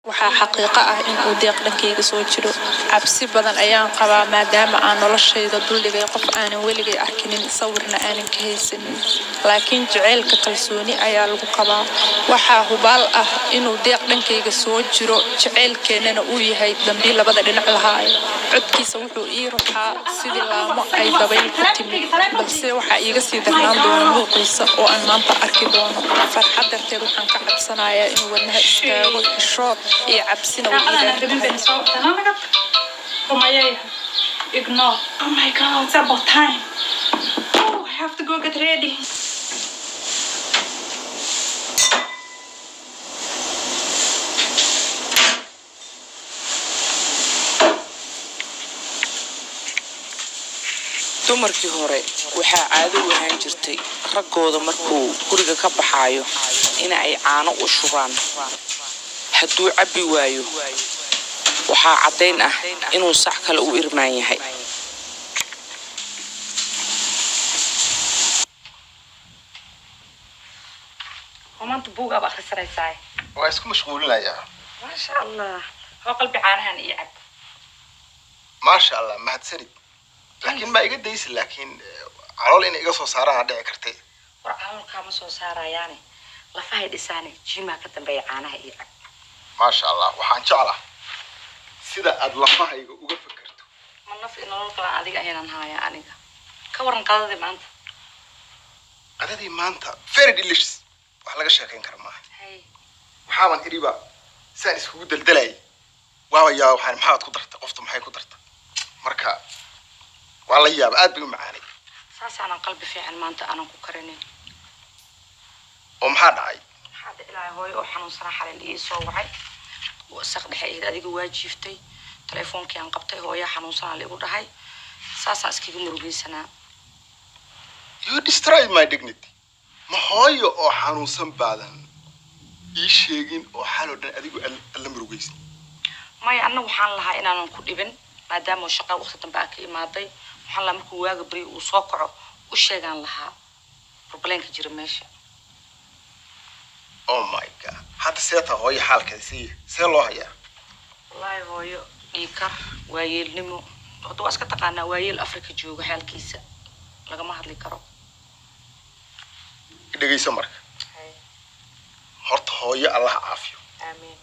Waxaa xaqiiqo ah in uu Deeq dhankayga soo jiro. Cabsi badan ayaan qabaa maadaama aan noloshayda duldhigay qof aanan weligay arkinin, sawirna aanan ka haysanin. Laakiin jaceylka kalsooni ayaa lagu qabaa. Waxaa hubaal ah inuu Deeq dhankayga soo jiro, jaceylkeennana uu yahay dambiil labada dhinac lahaayo. Codkiisa wuxuu ii ruxaa sidii laamo ay dabayl ku timid, balse waxaa iiga sii darnaan doona muuqiisa oo aan maanta arki doono. Farxad darteed waxaan ka cabsanayaa inuu wadnaha istaago, xishood iyo cabsina way ii Saacadaan dheer rabin tahay. bayna soo wacdaa. Naga rumayay. Ignore. Oh my God, it's about time. Oh, I have to go get ready. Dumarkii hore waxaa caado u ahaan jirtay raggooda markuu guriga ka baxaayo in ay caano u shubaan. Hadduu cabbi waayo, waxaa caddayn ah inuu sac kale u irmaan yahay. Oo maanta buugaaba akhrisanaysaa? Waa isku mashquulinayaa. Maasha Allah, hoo qalbi, caanahan iyo cab. Maasha Allah, mahadsanid, laakiin ma iga daysi, laakiin calool inay iga soo saaraan dhici kartay. War caloolkaama soo saarayaane, lafahay dhisaane, jiimaa ka dambeeya, caanaha iyo cab. Maasha Allah, waxaan jeclaa sida aad lafahayga uga fakerto. Ma naf iyo nolol kalaan adiga aynan haaya. Aniga ka waran qadadii maanta? Qadadii maanta very delicious, wax laga sheekayn kara maaha. Hay. Waxaaban idhiba saan iskugu deldelayay, waaba yaa waxaan maxaad ku dartay, qoftu maxay ku dartay? Marka waa la yaaba, aad bay u macaanay. Saasaanan qalbi fiican maanta aanan ku karinin. Oo maxaa dhacay? Maxaa dhici lahay, hooyo oo xanuunsanaa xalay la ii soo wacay, saq dhexe ahayd, adiga waa jiiftay, teleefoonkii aan qabtay, hooyaa xanuunsanaa la igu dhahay, saasaan iskaga murugaysanaa. You destroy my dignity. Ma hooyo oo xanuunsan baadan ii sheegin oo xaloo dhan adigu aad la murugaysan? Maya, anna waxaan lahaa inaanan ku dhibin maadaama shaqa waqti dambe aa ka imaaday. Waxaan lahaa markuu waaga baryo uu soo kaco u sheegaan lahaa problemka jira meesha. Oh my God, hadda see taa hooyo xaalkeeda, see loo hayaa? Wallaahi hooyo dhiikar, waayeelnimo, hadda waa iska taqaanaa, waayeel Afrika jooga xaalkiisa lagama hadli karo. Dhegayso marka. Horta hooyo Allah caafiyo. Aamiin.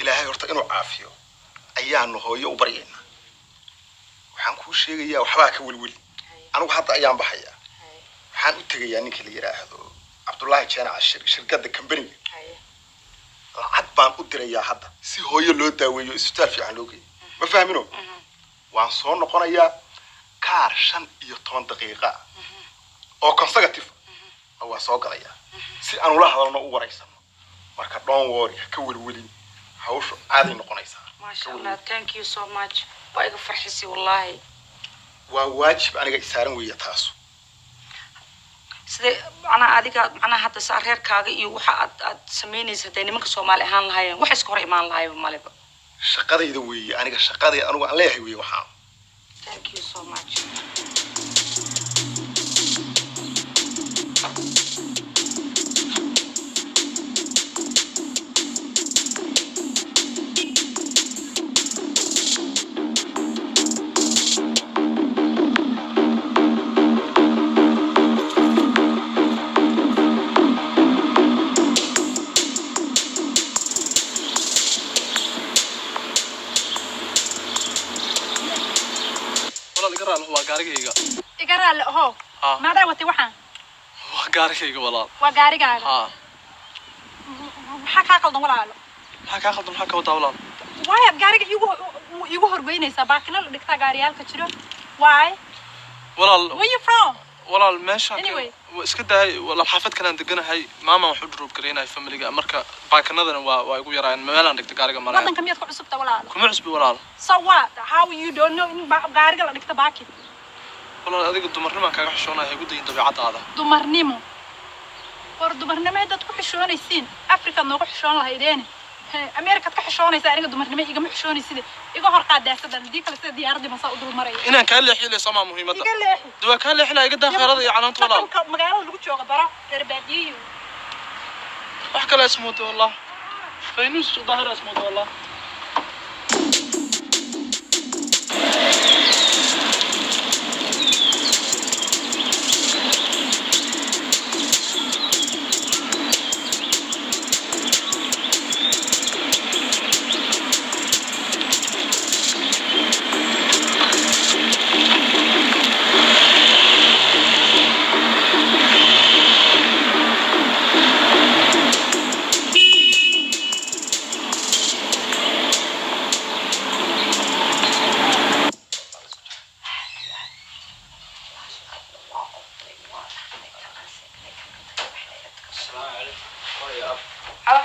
Ilaahay horta inuu caafiyo ayaanu hooyo u baryaynaa. Waxaan kuu sheegayaa, waxbaa ka welweli. Anigu hadda ayaan baxayaa. Waxaan u tegayaa ninka la yidhaahdo Cabdullaahi Jeenaca, shirkadda kambaniga. Lacag baan u dirayaa hadda si hooyo loo daaweeyo, isbitaal fiican loo geeyo, ma fahmino? Waan soo noqonayaa kaar 15 daqiiqa ah oo consecutive ah waa soo galayaa si aan ula hadalno, u waraysano. Marka don't worry, ha ka welwelin, hawshu caaday noqonaysaa. Maasha Allah, thank you so much, waa iga farxisi wallaahi. Waa waajib aniga isaaran weeye taasu. Sidee macnaha adiga, macnaha hadda saa reerkaaga iyo waxa aad samaynaysa, hadday nimanka Soomaali ahaan lahaayeen wax iska hor imaan lahayba maleba. Shaqadayda weeye, aniga shaqadayda anigu aan leeyahay weeye waxaan. Thank you so much. Walaal, iga raali, waa gaarigayga. Iga raalli ahow. Ha. Maadaa watay waxaan? Waa gaarigayga, walaal. Waa gaarigaaga? Ha. Maxaa kaa qaldan, walaalo? Maxaa kaa khaldan? Maxaa ka wadaa, walaal? Waayaad gaariga iigu horgoynaysaa? Baakina la dhigtaa gaariyaalka jiro. Why? Walaal. Where you from? Walaal, meeshaan Anyway. Waa iska dahay walaal, xaafad kalean deganahay, maamaan wax u drop gareynahay familiga, marka baakinadana waa igu yaraayeen, meelaan dhigta gaariga malaha. Waddanka miyaad ku cusubta, walaalo? Kuma cusbi, walaal. So what? How you don't know in gaariga la dhigta baakin? Walaal, adiga dumarnimaan kaaga xishoonaya, ha igu dayin dabeecadaada. Dumarnimo? War dumarnimo dad ku xishoonaysiin Afrikaad noogu xishoon lahaydeene. Ameerikaad ka xishoonaysa, aniga dumarnimo igama xishoonaysid. Iga hor qaad daasadan, hadii kale sida diyaaradii baan saa u dul maraya. Inaan kaa leexilay soomaa muhiimadda? Iga leexi. De waa kaa leexilaya, iga daa kheerada iyo canaanta, walaal. Dhaqanka magaalada lagu jooga baro, reer baadiyeyo. Wax kale ismooda wallah. Faynuus Daahir asmooda wallah.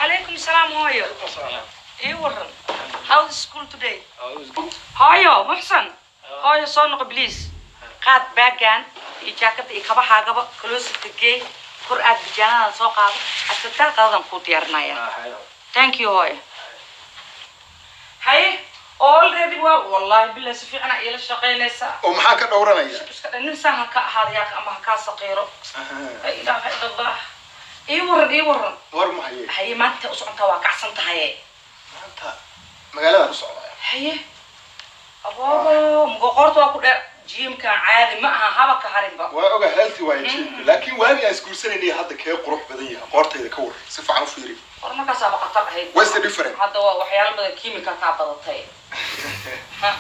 Calaykum salaam, hooyo. Ii waran? How's the school today? Hooyo Muxsan, hooyo, soo noqo please. Qaad baagan iyo jaakada iyo kabahaagaba closet gee, kor aad bijaanada soo qaado. Asbitaal qadadan kuu diyaarinaya. Thank you, hooyo. Haye, already waa wallahi bilaa si fiican ila shaqaynaysaa. Oo maxaan ka dhowranaya? Iska dhan nin saan ha ka ahaada yaa ama ha kaa saqiiro. La ilaaha ila Allah. Ii waran, ii waran? War ma haye. Haye, maanta u socontaa, waa kacsan tahaye. Maanta magaaladaan u socdaa. Haye, aboabo mugo qoorta waa ku dheer. Gym-kan caadi ma aha, haba ka harinba. Waa oga, healthy waaye gym-ka, laakiin waagii aan isguursanaynay hadda kee qurux badan yahay? Qoortayda ka war, si fiican u fiiri. War markaasaaba khatar ahayd. What's the difference? Hadda waa waxyaalo badan, kiimika kaa badatay. Ha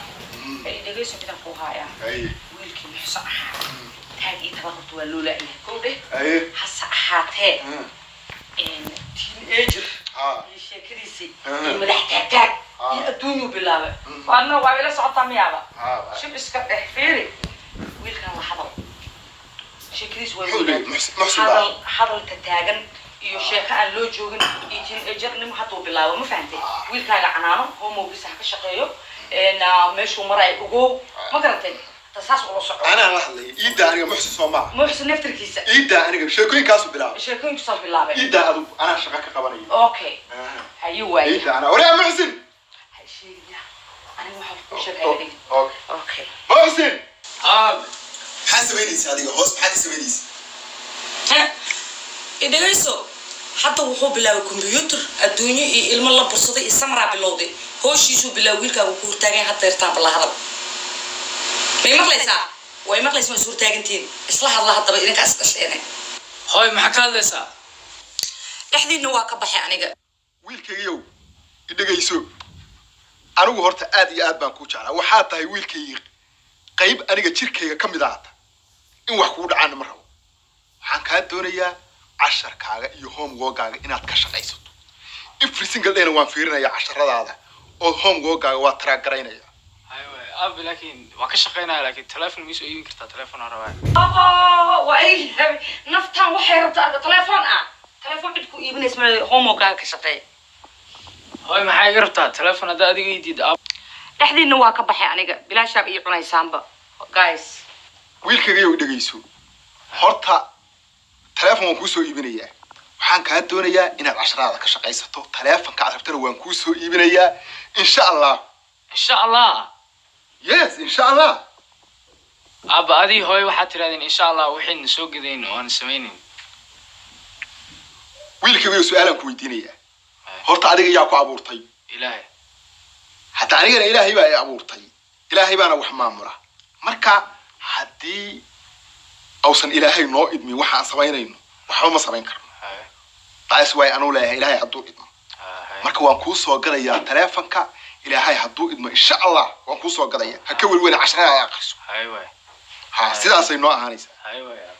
ay dhegeyso, midaan ku hayaa. Haye. Wiilkii Muxsan ahaa taag iyo tabar horta waa loo la'yahay, kow dheh. Haye. Hase ahaatee teenager iyo sheekadiisii iyo madax taagtaag iyo adduunyuu bilaabay. Waadna waa ila socotaa miyaaba? Shib iska dheh. Fiiri, wiilkan la hadal, sheekadiis waa Muxuu leeyahay? Muxsin baa. Hadal hadalka taagan iyo sheeko aan loo joogin iyo teenagernimo hadduu bilaabo, ma fahantay? Wiilkaaga canaano, homework-giisa ha ka shaqeeyo, meeshuu maray ogow, ma garatay? Ta saas ula soco. Anaa la hadlaya, iiddaa aniga. Muxsin soo maaha? Muxsin naftirkiisa. Iiddaa aniga, sheekooyinkaasu bilaabay. Sheekooyinkiisaa bilaabay. Iiddaa adigu, anaa shaqa ka qabanaya. Okay, haye waaye. Iiddaa anaa. Waryaa Muxsin! Ha sheegin aniga, waxaa ku sheegaya dhegin. Okay. Okay. Muxsin! Aabe. Maxaa samaynaysa adiga hoos? Maxaad ka samaynaysa? Idhegayso, hadda wuxuu bilaabay computer, adduunyo iyo ilmo la bursaday iyo samaraa bilowday. Hooshiisuu bilaabay. Wiilkaagu ku hortaagan hadda yartaan bala hadal. May maqlaysaa? Way maqlaysaa, waa is hortaagantihiin. Isla hadla haddaba, idinkaa is dhasheene. Hooy, maxaa ka hadlaysaa? Dhexdiinna waa ka baxay aniga. Wiilkaygiyow, idhegayso. Anigu horta aad iyo aad baan kuu jeclaa. Waxaa tahay wiilkaygii, qayb aniga jirkayga ka mid aata. In wax kugu dhacaana ma rabo. Waxaan kaa doonayaa casharkaaga iyo homeworkaaga inaad ka shaqaysato. Every single dayna waan fiirinayaa casharadaada oo homeworkaaga waa track garaynaya. Haye waay aabe, laakiin waa ka shaqaynaya, laakiin telephone ma iisoo iibin kartaa? Telephone aan rabaa. Aba, waa ay naftaan waxay rabtaa arka telefoon ah. Telefoon cid ku iibinaysa ma, homeworkaaga ka shaqeey. Hooy, maxaa iga rabtaa telephone haddaa adiga ii diid aab? Dhexdiinna waa ka baxay aniga, bilaashaab ii cunaysaanba guys. Wiilkaygiyow, dhegayso. Horta telefoon waan kuu soo iibinayaa. Waxaan kaa doonayaa inaad casharadaada ka shaqaysato. Telefonka aad rabtana waan kuu soo iibinayaa, insha Allah. Insha Allah? Yes, insha Allah. Aabba, adii hooy waxaad tirahdeen insha Allah waxayna soo gadayn oo aan samaynayn. Wiilkaygiyow, su-aalaan ku weydiinayaa. Horta adiga yaa ku abuurtay? Ilaahay. Hadda anigana Ilaahay baa i abuurtay, Ilaahay baana wax maamula. Marka haddii ausan Ilaahay noo idmin waxa aan samaynayno, waxba ma samayn karno. Haye. Taas waay anuu leeyahay Ilaahay hadduu idmo. Haye. Marka waan kuu soo gadayaa telefonka, Ilaahay hadduu idmo, insha Allah waan kuu soo gadaya. Ha ka welwelin, casharada akhriso. Haye waay. Ha, sidaasay noo ahaanaysaa. Haye waay aabe.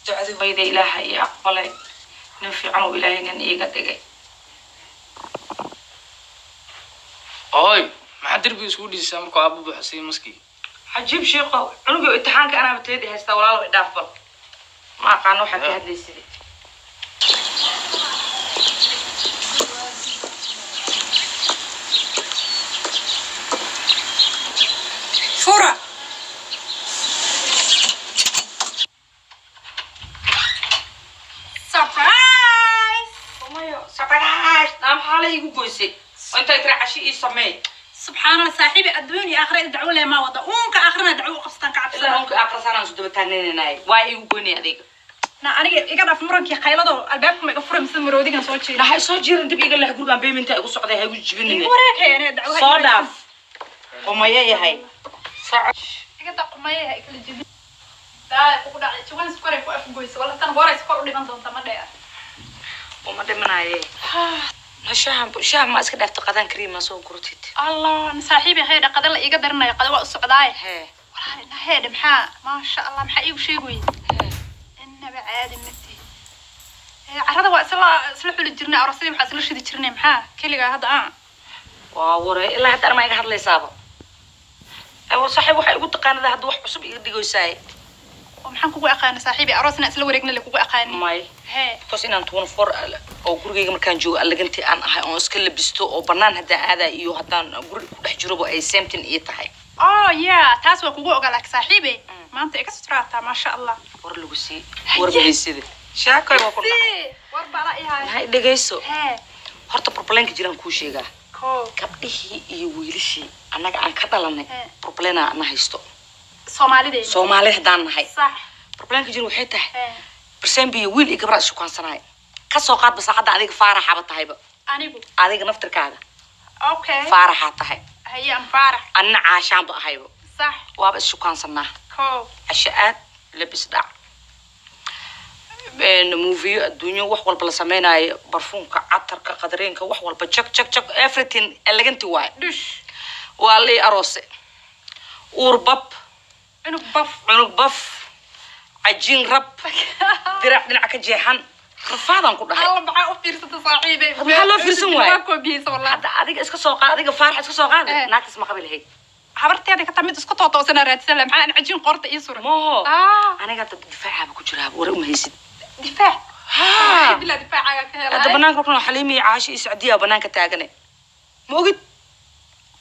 Ducadii hooyada Ilaaha ii aqbalay. Nin fiican oo Ilaahay nin iiga dhigay. Hooy, maxaa derbiga iskugu dhisaysaa markuu aabbo buuxo sidii maskii? Cajiib shiiqo, cunugii imtixaanka anaaba teedi haystaa. Walaalo, idhaaf bal, ma aqaano waxaad ka hadlaysid. Fura. igu goysay oo intay tiri cashi ii sameey. Subxaan Allah, saaxiibi, adduun iyo aakhira dacwo leh ma wada uunka aakhirana dacwo u qabsataan ka Ilaa cabsana. Unka aqrasanaan isu daba taagnaynaynaay, waa igu goynay adiga. Na aniga iga dhaaf murankii khayladoo, albaabka ma iga fura mise maroodigan soo jeeda? Nahay soo jiiran, dib iga leh, gurigaan payment igu socday, ha igu jibinine. Igu wareegaya dacwo. Soo dhaaf, qumaya yahay. Iga daqumaya, ha ikala jebin. Daa kugu dhacay jawaan sukar ay ku afgoyso wala tan goor ay sukar u dhiman doonta ma dheer. Uma dhimanaye. Shaha shaha ma iska dhaafto, qadaan kariim ma soo gurtid? Allah, saaxiibi, heedha qada la iiga darinaya, qada waa u socdaaye. Hee. Walaal, na heedha, maxaa, maasha Allah, maxaa iigu sheegoy? Innaba caadi ma tihi. Carrada waa isla xuli jirnay, aroosadii waxaa isla shidi jirnay, maxaa keligaa hadda Waa ware, ilaa hadda armaa iga hadlaysaaba. Aywa saaxiib, waxay igu taqaanada hadda wax cusub iga dhigoysaaye. Oo maxaan kugu aqaana, saaxiibi? Aroosna isla wareegna le kugu aqaani. May. Hee. Because inaan 24 oo gurigayga markaan joogo allagantii aan ahay oon iska labisto oo banaan haddaan aadaa iyo haddaan guri ku dhex jiroba ay same thing ii tahay. Oh yeah, taas waa kugu ogaa, laakiin saaxiibi, maanta iga sutraataa, maasha Allah. War lagu sii war mahaysida sheekoy waa ku dhacay. Si war baa la ihaaya. Maxay, dhegayso. Hee. Horta problemka jiraan kuu sheegaa. Ko. Gabdhihii iyo wiilashii annaga aan ka dhalanay, problema ana haysto. Soomaalideena. Soomaali haddaan nahay, problemka jira waxay tahay, barsembiyo wiil iyo gabraa ishukaansanaya, ka soo qaadba saacadda adiga faaraxaba tahayba. Anigu? Adiga naftirkaaga. Okay. Faaraxaa tahay. Haye, am Faarax. Anna caashaanba ahayba. Waaba ishukaansanaa. Ko. Casho aad labis dhac, muufiyo adduunyo, wax walba la sameynaayo, barfuunka, catarka, qadareenka, wax walba, jak jak jak, everything eleganti waaye. Dhush. Waa lii aroose, uur bab. Cunug baf. Cunug baf, cajiin rab, dirac dhinaca ka jeexan, rafaadaan ku dhahay. Alla, maxaa u fiirsata, saaxiibe? Maxaa loo fiirsan waaye? Waa koobiyeysa wallahi. Hadda adiga iska soo qaad, adiga Faarax iska soo qaad. Naagtaas ma qabi lahayd? Habarteeda ka taa mid isku tootoosanaa raadsan laha, maxaa aan cajiin qoorta ii suray? Maho. Ah. Aniga hadda difaacaaba ku jiraa, ware uma haysid. Difaac? Ha. Bilaa difaacaaga ka helay. Hadda banaanka rukno, Xaliimi iyo Caashi iyo Sacdiya banaanka taagane, ma ogid?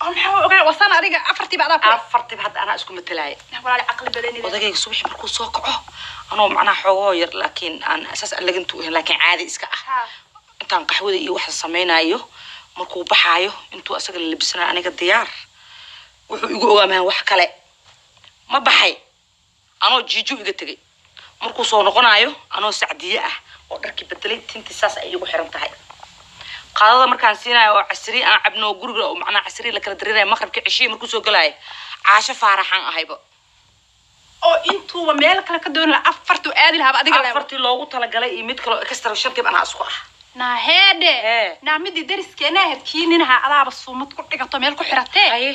Oo maxaa ogaa wasana adiga afartiiba adaa ku Afartiba hadda anaa isku matalaaya. Walaali, caqli badanida. Odagayga subaxi markuu soo kaco, anoo macnaha xoogoo yar, laakiin aan asaas allagantu ahayn, laakiin caadi iska ah, intaan qaxwada iyo waxa samaynayo, markuu baxaayo, intuu asaga la labisanayo, aniga diyaar. Wuxuu igu ogaamahan wax kale ma baxay, anoo jiiju iga tegay. Markuu soo noqonayo, anoo Sacdiye ah oo dharkii bedelay, tintii saas ay igu xiran tahay, qaadada markaan siinayo oo casri aan cabno oo guriga oo macnaha casri la kala dareerayo, maqribka ceshiya markuu soo galaayo, Caasho Faaraxaan ahayba. Oo intuuba meel kale ka dooni lahaa, afartuu aadi lahaaba adiga leewa. Afartii loogu talagalay iyo mid kaloo extra, shantiib anaa isku ah. Naa heedhe. Hee. Naa midii dariskeena ahayd, kii ninaha adaaba suumad ku dhigato meel ku xiratee. Haye.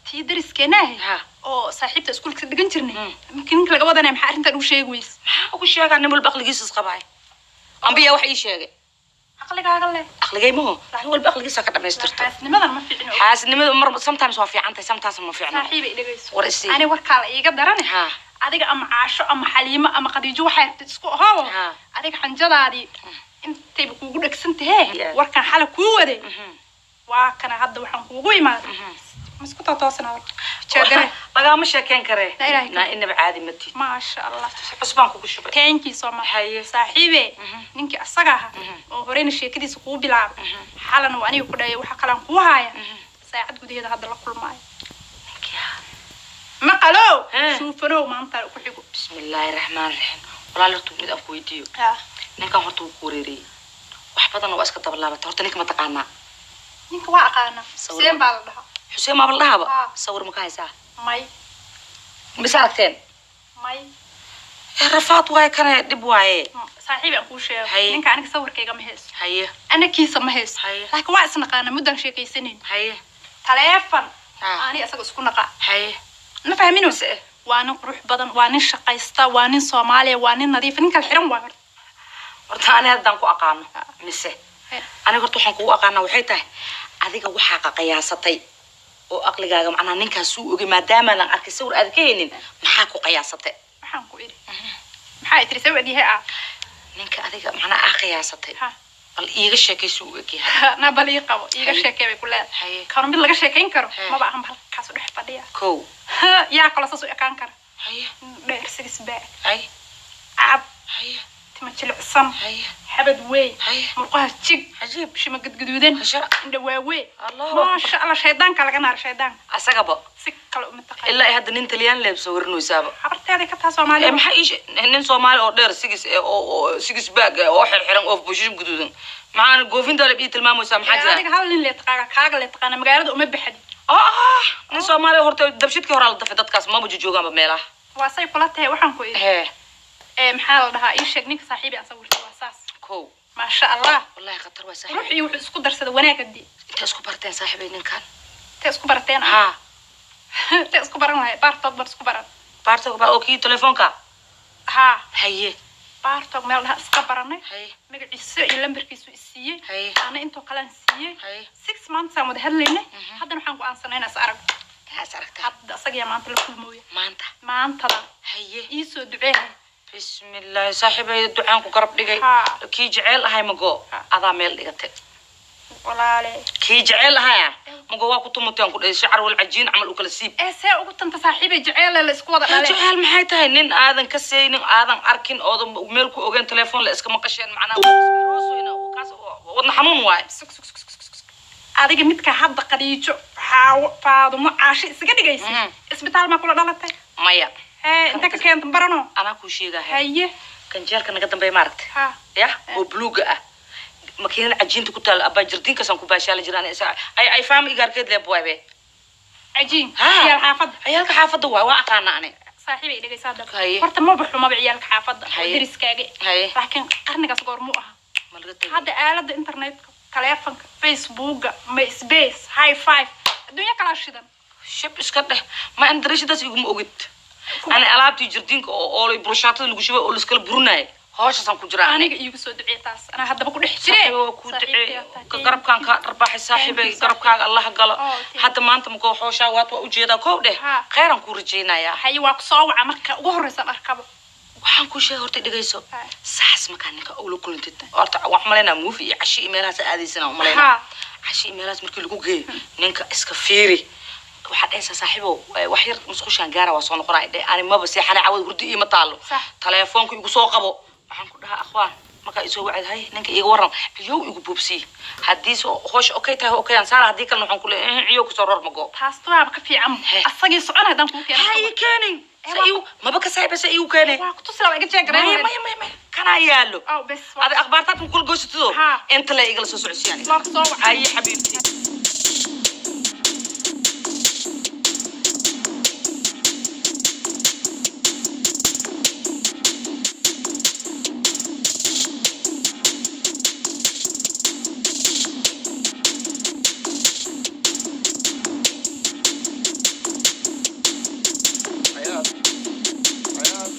Tii dariskeena ahayd oo saaxiibta iskuulka dhigan jirnay, markii ninka laga wadanaya, maxaa arrintan ugu sheegi weyse? Maxaa ugu sheegaa? Nin walba aqligiisa isqabaay, ambiyaa wax ii sheegay. Caqligaaga leh. Aqligay maho, nin walba aqligiisa ka dhamaystirto. Xaasnimadan ma fiicno. Xaasidnimada mar sometimes waa fiican tahay, sometimes ma fiicno. Saaxiiba, i dhegeyso. War isii. Ani warkaa la iiga darane. Adiga ama Caasho ama Xaliimo ama Khadiijo, waxay rabtid isku ahoo. Adiga xanjadaadii intayba kuugu dhegsan tahee. Warkan xala kuu waday waa kana. Hadda waxaan kuugu imaaday, ma isku tootoosana jeegare. Lagama sheekeyn karee. La ilaaha. Naa inaba caadi ma tihid. Maasha Allah. Cusbaan kugu shubay. Thank you so much. Haye. Saaxiibe, ninkii asaga ahaa oo horeyna sheekadiisa kugu bilaabay, xalana waa aniga ku dhayay, waxa kalaan kuu haaya saacad gudaheeda hadda la kulmaayo. Maqalow shuufanow maanta ku xigo. Bismillaahi raxmaan raxiim. Walaal, horta mid aan ku weydiiyo. Ninkan horta wuu ku wareeriyey, wax badanna waa iska daba laabatay. Horta ninka ma taqaanaa? Ninka waa aqaana. Sawir. Xuseen baa la dhahaa. Xuseen maaba la dhahaaba? Ah. Sawir ma ka haysaa? May. Mise aragteen? May. Eh, rafaad waaye kane, dhib waaye. Saaxiib, aan kuu sheego. Haye. Ninka aniga sawirkayga ma haysto. Haye. Anakiisa ma haysto. Haye. Laakiin waa isnaqaana, muddaan sheekaysanayn. Haye. Taleefon ani isaga isku naqaa. Haye. Ma fahmino, waa nin qurux badan, waa nin shaqaysta, waa nin Soomaaliya, waa nin nadiif, nin kala xiran waa horta. Horta ani haddaan ku aqaano mise aniga horta waxaan kugu aqaanaa waxay tahay, adiga waxaa qiyaasatay oo aqligaaga macnaha ninkaas suu ogay, maadaamaadan arkay, sawir aad ka haynin, maxaa ku qiyaasatay? Maxaan ku idhi? Maxaa tiri sawir yahay ah? Ninka adiga macnaha aa qiyaasatay, bal iiga sheekay suu u egyahay. Na bal ii qabo, iiga Haye. sheekee bay ku leedahay. Haye. Kanu mid laga sheekayn karo Haye. maba ahan, halkaas u dhex fadhiya. Kow. Yaa kaloo saas u ekaan kara? Haye. Dheer, six back. Haye. Cad. Haye. Tima jilicsan. Haye. Xabad weyn. Haye. Murqaha jig. Cajiib. Shima gadgaduudan. Hasha. Indha waaweyn. Allahu. Maasha Allah, shaydaanka laga naar shaydaanka. Asagaba. Si kale uma taqaan. Ilaa ay hadda nin Taliyaan leeb soo warinaysaaba. Habarteeda ka taa Soomaaliya. Ee, maxaa nin Soomaali oo dheer sigis ee oo sigis baag ee oo xirxiran oo bushim guduudan. Maxaan goofinta leeb ii tilmaamaysaa, maxaa jira? Adiga hal nin lee taqaaga, kaaga lee taqaana, magaalada uma baxdi. Ah, nin Soomaali horta dabshidkii horaa la dafay, dadkaas maba joogaanba meelaha. Waa say kula tahay, waxaan ku idhi. Hee. Ee, maxaa la dhahaa, ii sheeg ninka saaxiibi aan sawirtay waa saas. Kow. Maasha Allah. Wallahi khatar waa saaxiib. Ruuxii wuxuu isku darsaday wanaag haddii. Inta isku barteen saaxiibay ninkan? Intee isku barateen ah? Haa. Intee isku baran lahay? Baartoog baan isku baran. Baartoog baa oo kii telefoonka? Haa. Haye. Baartoog meel dhaha iska baranay. Haye. Magaciisa iyo lambarkiisu i siiyey. Haye. Ana intoo kale aan siiyey. Haye. 6 months aan wada hadlaynay. Haddana waxaan go'aansanay inaan is aragno. Taas aragtaa. Hadda asagiyaa maanta la kulmooya. Maanta? Maantada. Haye. Ii soo duceehay. Bismillaahi, saaxiibay, ducaan ku garab dhigay. Haa. Kii jeceel ahay mago Ha. adaa meel dhigatay. Walaale. Kii jeceel ahaya mago waa ku tumateen ku dhahay shacar wal cajiin camal u kala siib. Ee, see ugu tanta saaxiibay, jeceele la isku wada dhalee. Jeceel maxay tahay? Nin aadan ka seynin, aadan arkin, oodan meel ku ogeyn, telefoon la iskama qasheen, macnaha waa isbaroosoyna kaas, wadna xanuun waaye. Sug, sug, sug, sug, sug, sug. Adiga midka hadda Qadiijo, Xaawo, Faadumo, Caasho isaga dhigaysa, isbitaal maa kula dhalatay? Maya. Hee, inta ka keenta barano. Anaa kuu sheegahay. Haye. Kanjeelka naga dambeeya maaragtay? Ha. Ya oo buluuga ah, makiinada cajiinta ku taal abaa jardiinkaasaan ku baashaala jiraan, ay ay faama igaarkeed leeb waabe. Cajiin? Ha. Ciyaal xaafadda? Ciyaalka xaafadda waay, waa aqaana ani. Saaxiibay, dhegaysa hadda. Haye. Horta maba xumaba ciyaalka xaafadda oo Haye. deriskaaga. Haye. Laakiin qarnigaas goormuu ahaa? Ma laga tegay? Hadda aaladda internetka, taleefanka, Facebooka, MySpace, High Five, adduunyo kalaa shidan. Shab iska dheh, ma an darashadaas iguma ogid. Ani alaabtii jardiinka oo oolay burushaatada lagu shubay oo laiskala burinayay, hooshasaan ku jiraa. Aniga iigu soo duceey taas, anaa haddaba ku dhex jire. Saaxiibay, waa kuu duceey, garabkaan kaa dharbaaxay saaxiibay, garabkaaga allaha galo. Oh, thank you. Hadda maanta makoo hooshaa waad waa ujeedaa, kow dheh. Ha. Kheyraan kuu rajaynayaa. Haye, waa ku soo waca marka ugu horreysan arkaba. Waxaan kuu sheegay, horta dhegayso. Ha. Saas markaa ninka ula kulantid, horta waxaan malaynaa movie iyo cashi iyo meelahaas aadaysana umalaynaa. Ha. Cashi iyo meelahaas markii lagu geeyo, ninka iska fiiri. Waxaad dhahaysaa, saaxiibow, wax yar musqushaan gaara, waa soo noqonaya dhe. Ani maba seexana cawad, hurdi iima taalo. Sax. Telefoonka igu soo qabo. Waxaan ku dhahaa, akhwaan, markaa isoo wacid, hay ninka iiga waran, ciyow igu boobsiye. Haddii so hoosh okay tahay, okay aan saara, haddii kalena waxaan ku leeyahay ciyow kusoo ror mago. Taas waaba ka fiican. He. Asagii socon haddaan kuu keeno? Ha ii keenin. Sa iigu maba ka saaxiiba, sa iigu keenay? Waa ku tusi laba iga jeegareyn. Maya, maya, maya, maya, kanaa yaallo. Oh, bes. Ada akhbaartaad ma kula goysatido? Ha. Inta le igala soo socodsiiyaan. Waa ku soo waca. Haye xabiibti. Xayaat, Xayaat.